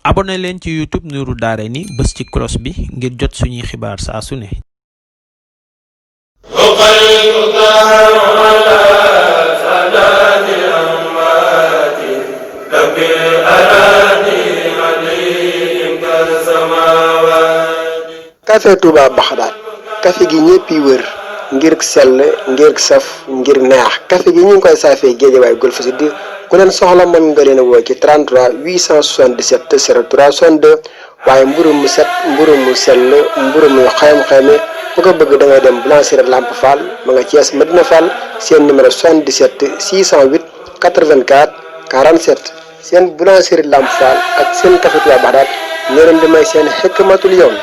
abonné leen ci YouTube Nourou Darayni bës ci cloche bi ngir jot suñuy xibaar saa su ne. café Touba Baxdaat café gi ñëpp yi wër ngir sell ngir saf ngir neex café gi ñu ngi koy saafee Géejawaay Golf Sud ku leen soxla mën nga leen a woo ci 33 877 03 62 waaye mburu mu set mburu mu sell mburu mu xayma ku ko bëgg da ngay dem Boulangerie Lamp Fall ma nga Thiès Medina Fall seen numéro 77 608 84 47 seen Boulangerie Lamp Fall ak seen café Touba Baxdaat ñoo leen di may seen xikmatul yawm.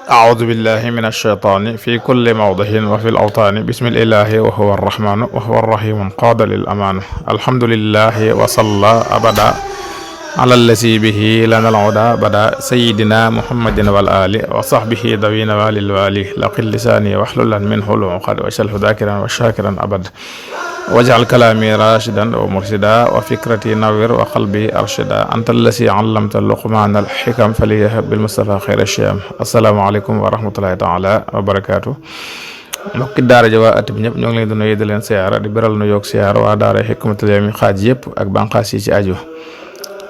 أعوذ بالله من الشيطان في كل موضع وفي الأوطان بسم الإله وهو الرحمن وهو الرحيم قاد للأمان الحمد لله وصلى أبدا على الذي به لنا العدا بدا سيدنا محمد والآل وصحبه ذوي نوال الوالي لقل لساني واحلل منه العقد واجعله ذاكرا وشاكرا أبدا واجعل كلامي راشدا ومرشدا وفكرتي نوّر وقلبي أرشدا أنت الذي علمت لقمان الحكم فليهب بالمصطفى خير الشيم السلام عليكم ورحمة الله تعالى وبركاته mbokki daara ja waa at bi ñëpp ñoo ngi leen di nuyu di leen siyaara di beral nu yoog siyaara waa daara Hikmatul Yawmi xaaj yëpp ak banqaas yi ci aju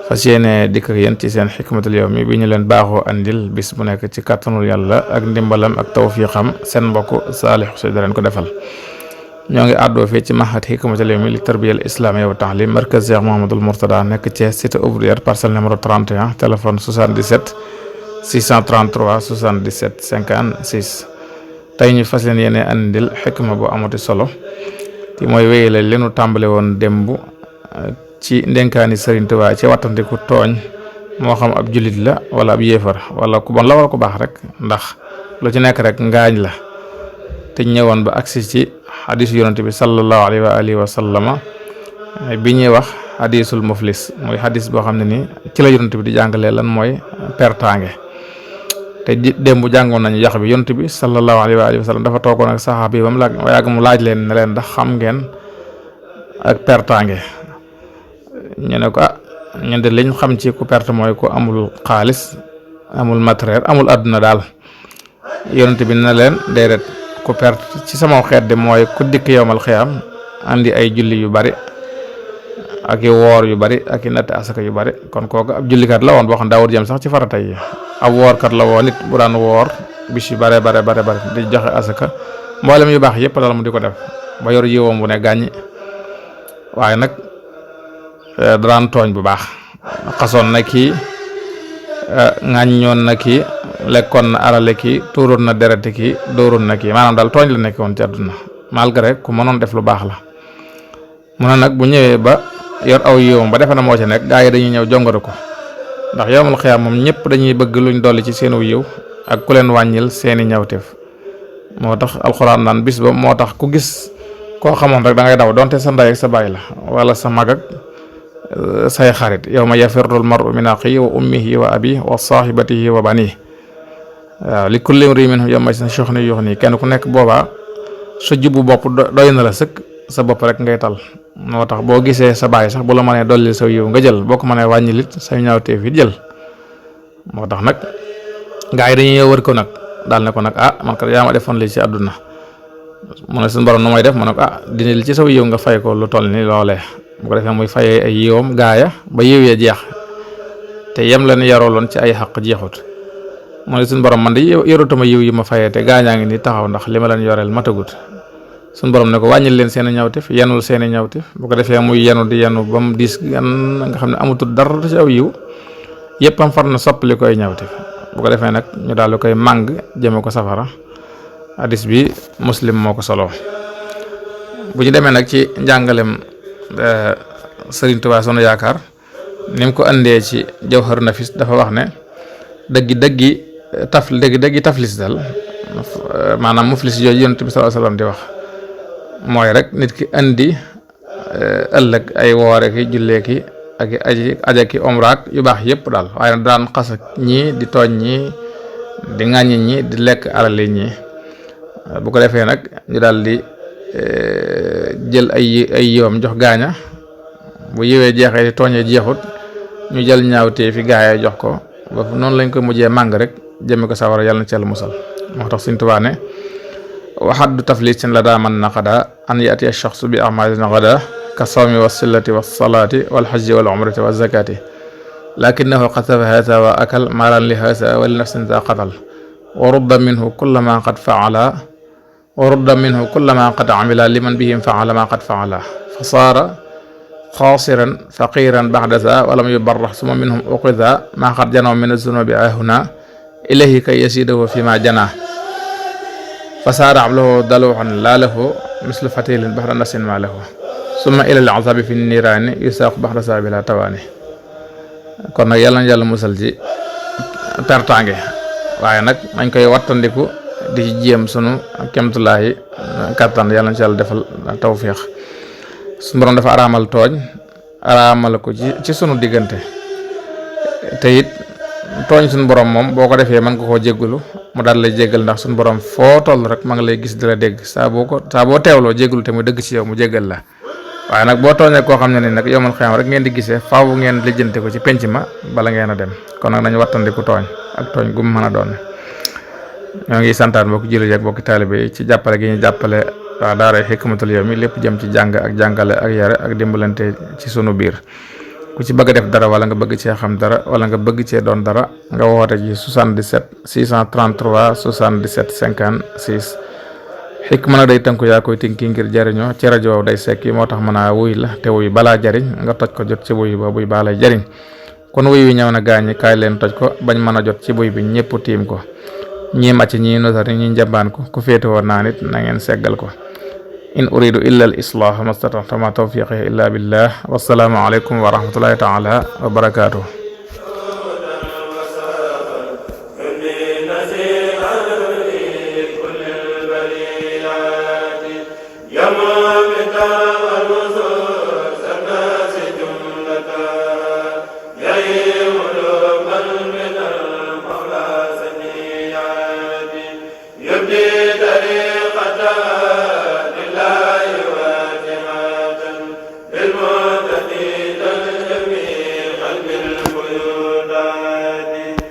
fas yéene dikk ak yéen ci seen Hikmatul Yawmi bi ñu leen baaxoo andil bis bu nekk ci kàttanul yàlla ak ndimbalam ak tawfiixam seen mbokk Saalix Xuseyn da leen ko defal ñoo ngi àddoo fii ci mahad Hikmatul Yawmi li tarbiyal islamiyya wa ta'lim markaz Cheikh Mouhamadoul Mourtada nekk ci cité ouvrière parcelle numéro 31 téléphone 77 633 77 56 tey ñu fas leen yéene andil xikma bu amati solo ti mooy wéyale leenu tàmbale woon démb ci ndenkaani Sëriñ Tuubaa ci wattandiku tooñ moo xam ab jullit la wala ab yéefar wala ku bon la wala ku baax rek ndax lu ci nekk rek ngaañ la te ñëwoon ba agsi ci xadisu yonent bi sallallahu alayhi wa alihi wa sallama bi ñuy wax xadisul muflis mooy xadis boo xam ne ni ci la yonent bi di jàngalee lan mooy pertaange te démb jàngoon nañu yax bi yonent bi sallallahu alayhi wa alihi wa sallam dafa toogoon ak saxaaba yi ba mu yàgg mu laaj leen ne leen ndax xam ngeen ak pertaange ñu ne ko ñun de liñ xam ci ku perte mooy ku amul xaalis amul matériel amul àdduna daal yonent bi ne leen déedéet ku perte ci sama xeet de mooy ku dikk yowmal xiyaam andi ay julli yu bari ak i woor yu bari ak i natt asaka yu bari kon kooku ab jullikat la woon boo xam daawut jëm sax ci farata yi ab woorkat la woon nit bu daan woor bis yu bare di joxe asaka mboolem yu baax yëpp daal mu di ko def ba yor yiwoom bu ne gàññi waaye nag daan tooñ bu baax xasoon na kii ŋàññoon na kii lekkoon na arale kii tuuroon na dereti kii dóoroon na kii maanaam daal tooñ la nekkoon ci àdduna malgré ku mënoon def lu baax la mu ne nag bu ñëwee ba yor aw yiwam ba defe na moo ci nekk gaa yi dañuy ñëw jongoro ko ndax yowmal xiyaam moom ñëpp dañuy bëgg luñ dolli ci seenu yiw ak ku leen wàññil seeni ñawteef moo tax alxuraan naan bis ba moo tax ku gis koo xamoon rek da ngay daw donte sa ndey ak sa baay la wala sa mag ak say xarit yawma yafirrul mar'u min axiihi wa ummihi wa abiihi wa saahibatihi wa baniihi waaw li kulli imri'in minhum yawma idhin sha'nun yughnihi kenn ku nekk boobaa sa jubbu bopp doy na la sëkk sa bopp rek ngay tal moo tax boo gisee sa baay sax bu la mënee dolli sa yiw nga jël boo ko mënee wàññi lit say ñaawteef it jël moo tax nag gaa yi dañuy wër ko nag daal ne ko nag man kat yaa ma defoon lii ci àdduna mu ne suñu borom nu may def mu ne ko dina li ci saw yiw nga fay ko lu toll ni loolee bu ko defee muy fayee ay yiwam gaaya ba yiw ya jeex te yem la ni yarooloon ci ay xaq jeexut mu ne suñu borom man de yorutuma yiw yi ma fayee te gaañaa ngi ni taxaw ndax li ma leen yoreel matagut suñu borom ne ko wàññil leen seeni ñawteef yenul seeni ñawteef bu ko defee muy yenu di yenu ba mu diis gan nga xam ne amatul dara ci aw yiw yëpp am far na soppali koy ñawteef bu ko defee nag ñu daal di koy màng jëme ko safara hadis bi Muslim moo ko solo bu ñu demee nag ci njàngalem Sëriñ Tuubaa sunu yaakaar ni mu ko andee ci Jawhar Nafis dafa wax ne dëggi taflis dal maanaam muflis yooyu Yonent bi sallallahu alayhi wasallam di wax mooy rek nit ki andi ëllëg ay woore ki jullee ki ak aja ki omraak yu baax yëpp daal waaye nag daan xas ñii di tooñ ñii di ŋàññi ñi di lekk alali ñi bu ko defee nag ñu daal di jël ay yiwam jox gaaña bu yiwee jeexee tooñee jeexut ñu jël ñaawtee fi gaaya jox ko ba noonu lañ koy mujjee màng rek jëme ko sawara yàlla na ci yàlla musal. moo tax Sëñ Tuubaa ne waxaddu taflisin la daa man naqada an yati ash-shakhsu bi a'malin gada ka sawmi wa sillati wa salaati wal hajji wal umrati wa zakati lakinahu qatafa haza wa akal maalan li haza wa li nafsin za qatal wa rudda minhu kulla ma qad faala wa rudda minhu kulla ma qad amila liman bihim faala ma qad faala fa saara xaasiran faqiran baxda za walam yubarrax suma minhum uqida ma qad janaw min az-zunubi ahuna ilayhi kay yasidahu fi ma jana fa saara ablahu daluxan laa lahu mislu fatilin baxda nasin ma lahu summa ila al-azabi fi niraani yusaaqu baxda sa bila tawaani. kon nag yàlla na yàlla musal ci tartaange waaye nag nañ koy wattandiku di ci jéem sunu kemtulaayi kattan yàlla na ci yàlla defal tawfiix. suñu borom dafa araamal tooñ araamal ko ci sunu diggante te it tooñ suñu borom moom boo ko defee mën nga koo jéggulu mu daal lay jéggal ndax suñu borom foo toll rek ma ngi lay gis di la dégg saa boo teewloo jéggulu te mu dëgg ci yow mu jéggal la. waaye nag boo tooñee koo xam ne ni nag yomal xiyam rek ngeen di gisee faaw ngeen lijjante ko ci penc ma bala ngeen a dem kon nag nañu wattandiku tooñ ak tooñ gu mu mën a doon. ñoo ngi santaan mbokki jullit yi ak mbokki taalibe yi ci jàppale gi ñu jàppale waa daara Hikmatul Yawmi lépp jëm ci jàng ak jàngale ak yare ak dimbalante ci sunu biir. ku ci bëgg a def dara wala nga bëgg cee xam dara wala nga bëgg cee doon dara nga woote ci 77 633 77 56. Hikma nag day tënku yaa koy tinki ngir jariñoo ci rajo day sekki moo tax mën a wuy la te wuy balaa jariñ nga toj ko jot ci wuy ba buy baa lay jariñ kon wuy wi ñëw na gaañi kaay leen toj ko bañ mën a jot ci buy bi ñëpp tiim ko ñii màcc ñii nosari ñii njambaan ko ku féete woon naa nit na ngeen seggal ko in uridu illa al islah mastata'tu ma tawfiqi illa billah wassalaamu aleykum wa rahmatullahi taala wa barakatuh.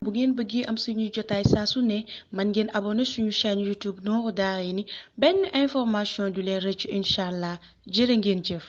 bu ngeen bëggee am suñuy jotaay saa su ne man ngeen abonné suñu chaîne YouTube Nourou Darayni benn information du leen rëcc incha allah jërë ngeen jëf.